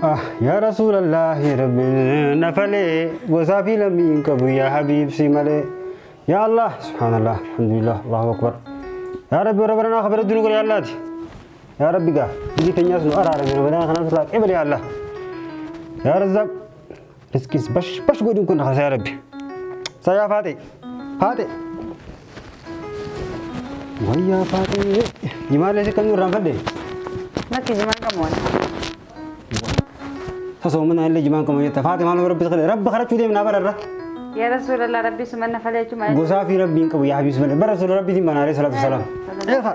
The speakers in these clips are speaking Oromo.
Yaa Rasuulallahi Rabbiin nafalee gosaa fi lammiin qabu yaa Habiib si malee. Yaa Allah subhaanallah alhamdulillah Allahu akbar. Yaa Rabbi warra baranaa kabara dunu godhe Allaati. Yaa Rabbi gaa biyyi keenyaas nu araarame Ramadaan kanaas laa qibale yaa Allah. Yaa Razzaaq riskiis bash bash godhuun kun nakasa yaa Rabbi. Sayaa faate faate. Wayyaa faate jimaalee si kamnu irraan fadde. Lakki jimaan qabu waan. Sosoomana illee jimaan qabu jetta faate maal rabbi kadhe rabbi kadhachuu deemnaa bararra. Yaa Rasuulallah Rabbi suma nafalee jechuun maal? Gosaa fi rabbiin qabu yaa Habiib malee bara rasuula rabbiitiin banaalee salaatu salaam. Eefa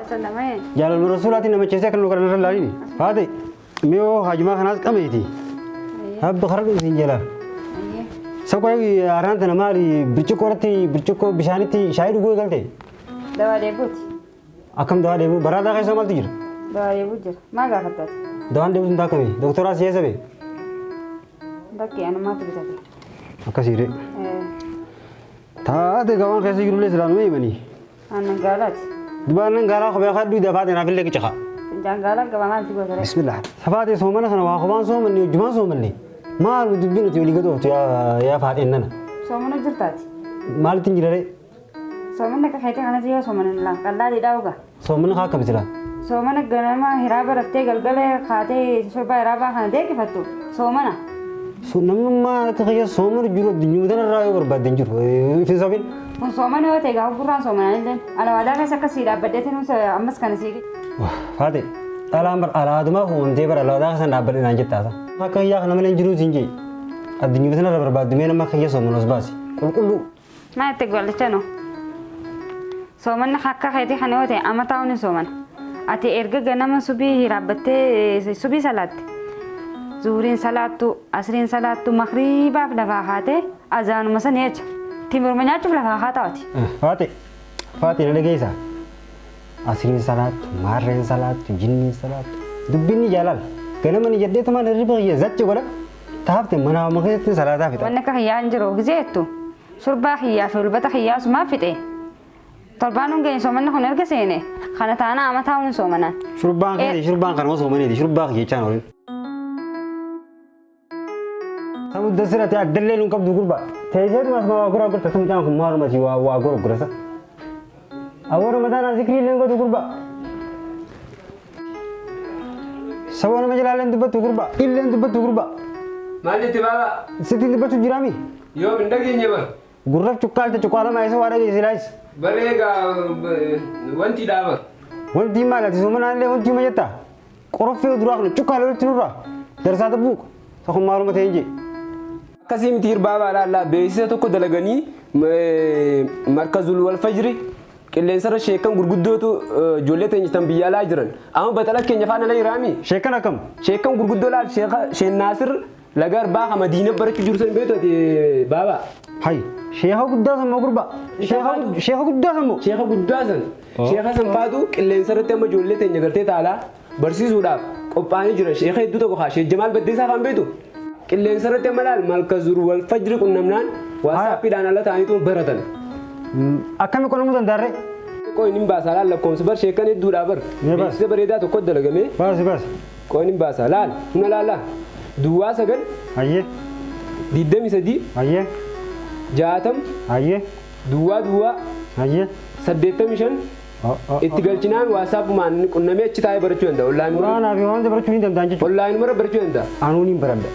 jaalalma rasuulaatiin nama ceesee kan nu kadhan irra laalini. Faate miyoo hajumaa kanaas qabeeti. Rabbi kadhadhu isin jala. Saqoo araan tana maali birciqqoo irratti birciqqoo bishaanitti shaayii dhuguu eegalte. Dawaa deebuuti. Akkam dawaa deebuu baraadaa keessa maaltu jira? Dawaa deebuu jira. Maal gaafattaati? Dawaan deebuu sun taakkami? Doktoraa si eessa bee? Bakki anumaatu bitate. Akkasiire. Taate gawaan keessa jirullee silaa numa himanii. Aannan gaalaati. Duba aannan gaalaa kophee kadhuu dafaate naaf illee qicaqa. Finjaan gaalaa qaba maalti goota? Bismillah. Safaatee soomana kana waa kophaan soomanne hojjumaan soomanne. Maal dubbiin nuti walii gad ooftu yaa faaxeen nana. Soomana jirtaati. Maalitti hin jiraree? Soomana akka keetii kanatti yoo soomana laan qallaadhi dhaa'uga. Soomana kaa akkami silaa? Soomana ganama hiraaba raftee galgala kaatee shorbaa hiraabaa kana deekifattu soomana. Namnummaa akka kiyya soomana jiru addunyaa tanarraa yoo barbaadde hin jiru. Ifin sobin. Kun soomana yoo ta'e gaafa gurraan soomanaan illee alawaadaa keessa akkasii dhaabbadheetiin ammas kana sii. Faate dhalaan bar alaadumaa uumamtee bara alawaadaa keessa dhaabbadhe naan jettaasa. Akka kiyyaa kana malee hin jiru siin jee. Addunyaa tanarra barbaaddu mee nama akka kiyya soomana os baasi. Qulqulluu. Maa itti gollicha no. Soomanni akka keetii kana yoo ta'e amma taa'uun hin soomana. Ati erga ganama subii hiraabbattee subii salaatte. Zuhuriin salaattu, asriin salaattu, makriibaaf lafaa kaatee azaanuma sana jecha. Timiruma nyaachuuf lafaa kaataati. Faate faate na dhageessa. Asriin salaattu, maarreen salaattu, jinniin salaattu. Dubbinni jaalala. Ganama ni jedheetumaan hirriba kiyya zachi godha. Taafte mana amma keessatti salaataa fixa. Wanni akka kiyyaa hin jiru gizeettu. Surbaa kiyyaa fi hulbata kiyyaa sumaa fixe. Torbaan hun geenye soomanni kun erga seene kana taana amma taa'uun hin soomanaan. Shurbaan kiyya shurbaan kanuma soomaneeti shurbaa kiyya jechaan oolin. Sabu dasirate addallee nun qabdu gurba. Teesseetuma asuma waa gora gorta sun kun maaluma si waa waa gora gorasa. Awwaara mataan zikrii illee godhu gurba. Saboo nama jalaalleen dubbattu gurba. Illeen dubbattu gurba. Maal jette baaba? Sitti dubbachuu jiraami? Yoo hin dhageenye bar. Gurraaf cuqqaalte cuqqaalama isa waa dhageessi laayis. Bareegaa wanti dhaaba. Wanti maal ati soomanaan illee wanti ma jetta? Qoroffee duraa kana cuqqaale walitti nurraa. Darsaa tabbuuq. Sakun maaluma ta'e hin jee. Akkasii miti hirbaabaa laallaa beeksisa tokko dalaganii markazul wal fajri qilleensarra sheekan gurguddootu ijoollee teenya tan biyya alaa jiran. Amma baxala keenya faana ala jiraami. Sheekan akkam? Sheekan gurguddoo laal sheeka Sheen Naasir laga arbaa ka Madiina barachuu jiru san beektu ati baaba. Hay sheeka guddaa san moo gurba? Sheeka guddaa san moo? Sheeka guddaa san. Sheeka san faatu qilleensarratti amma ijoollee teenya gartee taalaa barsiisuudhaaf qophaa'anii jiran. Sheeka hedduu tokko haa Sheek Jamaal Baddeessaa faan beektu? Qilleensarratti amma laal malkazur wal fajri qunnamnaan waasaappiidhaan ala ta'aniitu baratan. Akkami qunnamuu danda'arree? Qoyin hin baasaa laal lakkoomsa bar sheekan hedduudhaa bar. Beeksisa bareedaa tokko dalagamee. Baasi baasi. Qoyin hin baasaa laal huna laallaa. Duwwaa 9. Hayyee. 23. Hayyee. 60. Hayyee. Duwwaa duwwaa. Hayyee. 85. Itti galchinaan waasaapumaan qunnamee achi taa'ee barachuu danda'a. Onlaayinuma. Quraanaa fi waan barachuu ni danda'an jechuudha. Onlaayinuma barachuu danda'a. Anuun hin baradha.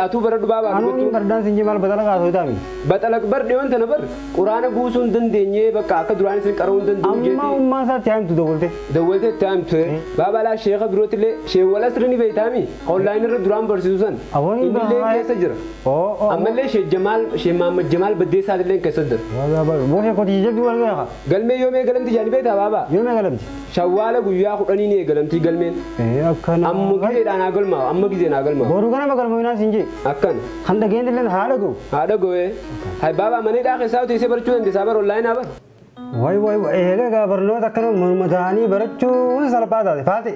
Atuu baradhu baabaa. Anuun hin baradhaan sin jee maal badala kaasoo taami. Baxala bar dhiyoon tana bar quraana buusuu hin dandeenye bakka akka duraan isin qara'uu hin dandeenye jeetii. Amma ummaan isaatti haamtu dawwalte. Dawwalte itti haamtu. Baabaa laa sheeka birootti illee sheewwal asri ni beektaami. Onlaayinii irra duraan barsiisu san. Aboon Inni illee keessa jira. Ammallee Sheek Jamaal Sheek Mahammad Jamaal Baddeessaa illee keessa jira. Boo sheekoti jajjabduu wal gaha. Galmee yoom eegalamti jaani beektaa baabaa? Yoom eegalamti? Shawwaala guyyaa 10 ni eegalamti galmeen. Akkana. Amma gizeedhaan haa galmaa'u amma gizeen haa galmaa'u. Boruu ganama galmoominaan siin jee. Akkana. Kan dhageen illee haa dhaga'u. Haa dhaga'u. Hay baabaa mana hidhaa keessaa teessee barachuu dandeessaa bara onlaayinaa bara. Wayi wayi eega egaa barnoota akkana manuma ta'anii barachuun salphaa taate faate.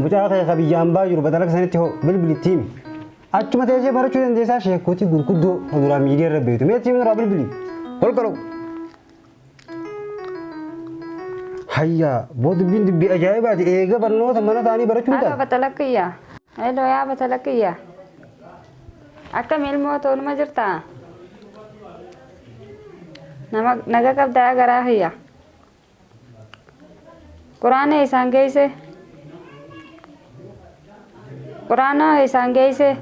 Mucaa kee ka biyya hambaa jiru badala sanitti hoo bilbilitti himi. Achuma teessee barachuu dandeessaa sheekootii gurguddoo kan duraa miidiyaa irra beektu. Mee itti himi duraa bilbili. Kolkoloo. Hayya boo dubbiin dubbii ajaa'ibaati eega barnoota mana ta'anii barachuun Haadha taate. baxala kiyya. Hello yaa batalakiyya. Akkam ilmoo toonuma jirtaa? Nama naga qabdaa garaa kiyya. Quraana isaan geesse? Quraana isaan geesse?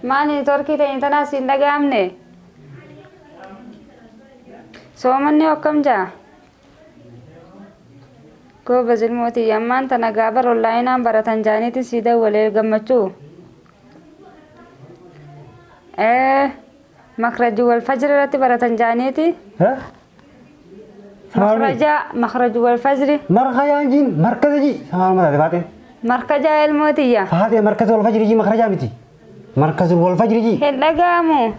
Maali torkii ta'e tanaas hin dhaga'amne? Soomanni akkam jaa? Goobaz ilmootii ammaan tana gaabar onlaayinaan baratan jaaniitiin sii dawwalee gammachuu. Makrajuu wal fajri irratti baratan jaaniiti. Makrajaa makrajuu wal fajri. Markajaa jiin markaza jii samaan mataate faateen. Markajaa ilmootiyya. Faatee markaza wal fajri jii makrajaa miti. Markaza wal fajri jii. Hin dhaga'amu.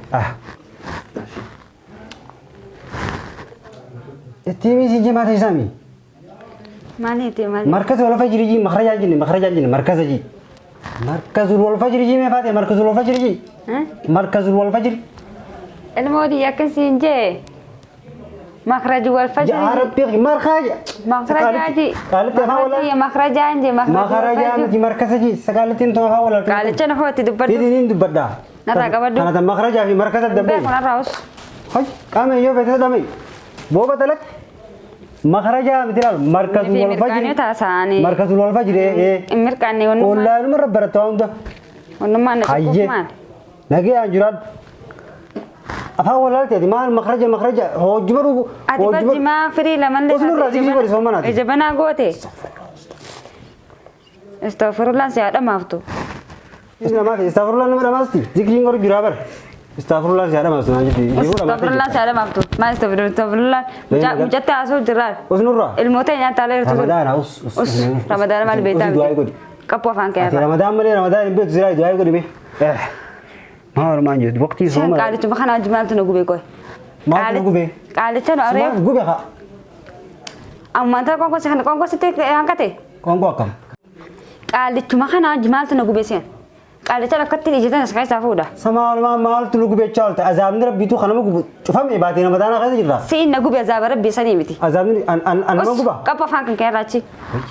Itti misi jimaa ta'e Maaliiti maali? Markaza wal fajri jii makrajaa jii makrajaa jii markaza jii. Markaza wal fajri jii mee faatee markaza wal fajri jii. Markaza wal fajri. Ilmootiyya akkasiin jee. مخرج والفجر يا ربي مخرج مخرجاتي قالت ولا مخرجان جي مخرجان جي مركز جي سقالتين تو ولا قالت انا هو تدبر دين دبردا نرى قبل انا مخرج في مركز الدبر انا راوس هاي قام يو بيت دمي بو بدلك مخرجا مثل مركز والفجر مركز والفجر ايه مركاني والله المره برتو ونما نشوف نجي انجراد أفهم ولا لا ما المخرج مخرج هو جبر هو جبر ما فري لمن لي إجبنا قوتي استغفر الله سيادة ما أفتو ما في استغفر الله ما ماستي ذكرين قرب جرابر استغفر الله سيادة ما أفتو استغفر الله سيادة ما أفتو ما استغفر الله مجتة عصو جرار أسنورة الموتين يعني تعالى رمضان أس أس رمضان ما البيت كبوا فان كيف رمضان مالي رمضان البيت زراعي دعاء قريبي ما ما عندي وقتي صوم قالت ما خنا جمالت نغوبي كوي ما نغوبي قالت انا اري غوبي خا اما انت كونكو سخن كونكو ستي هانكتي كونكو كم قالت ما خنا جمالت نغوبي سين قالت انا كنت اجيت سخاي سافودا سما ما مالت نغوبي چالت عذاب ربي تو خنا مغوب فهم يباتي رمضان خا جرا سي نغوبي عذاب ربي سني متي عذاب ان انا مغوبا كبا فانك كيراتشي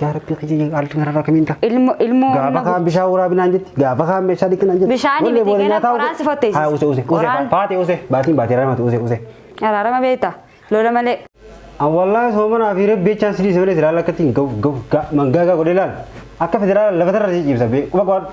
يا ربي خجي قالت نرا كمينتا علم علم غابا خام بشاورا بنانجت غابا خام بشادك نانجت بشاني متي كنا قران صفتي ها اوسه اوسه فاتي اوسه باتين باتي رحمت اوسه اوسه يا رما بيتا لولا مالي والله سومنا في ربي چانس دي سومنا فدرال كتين غو غو منغاغا غودلال اكا فدرال لفتر رجي جيب سبي وقعد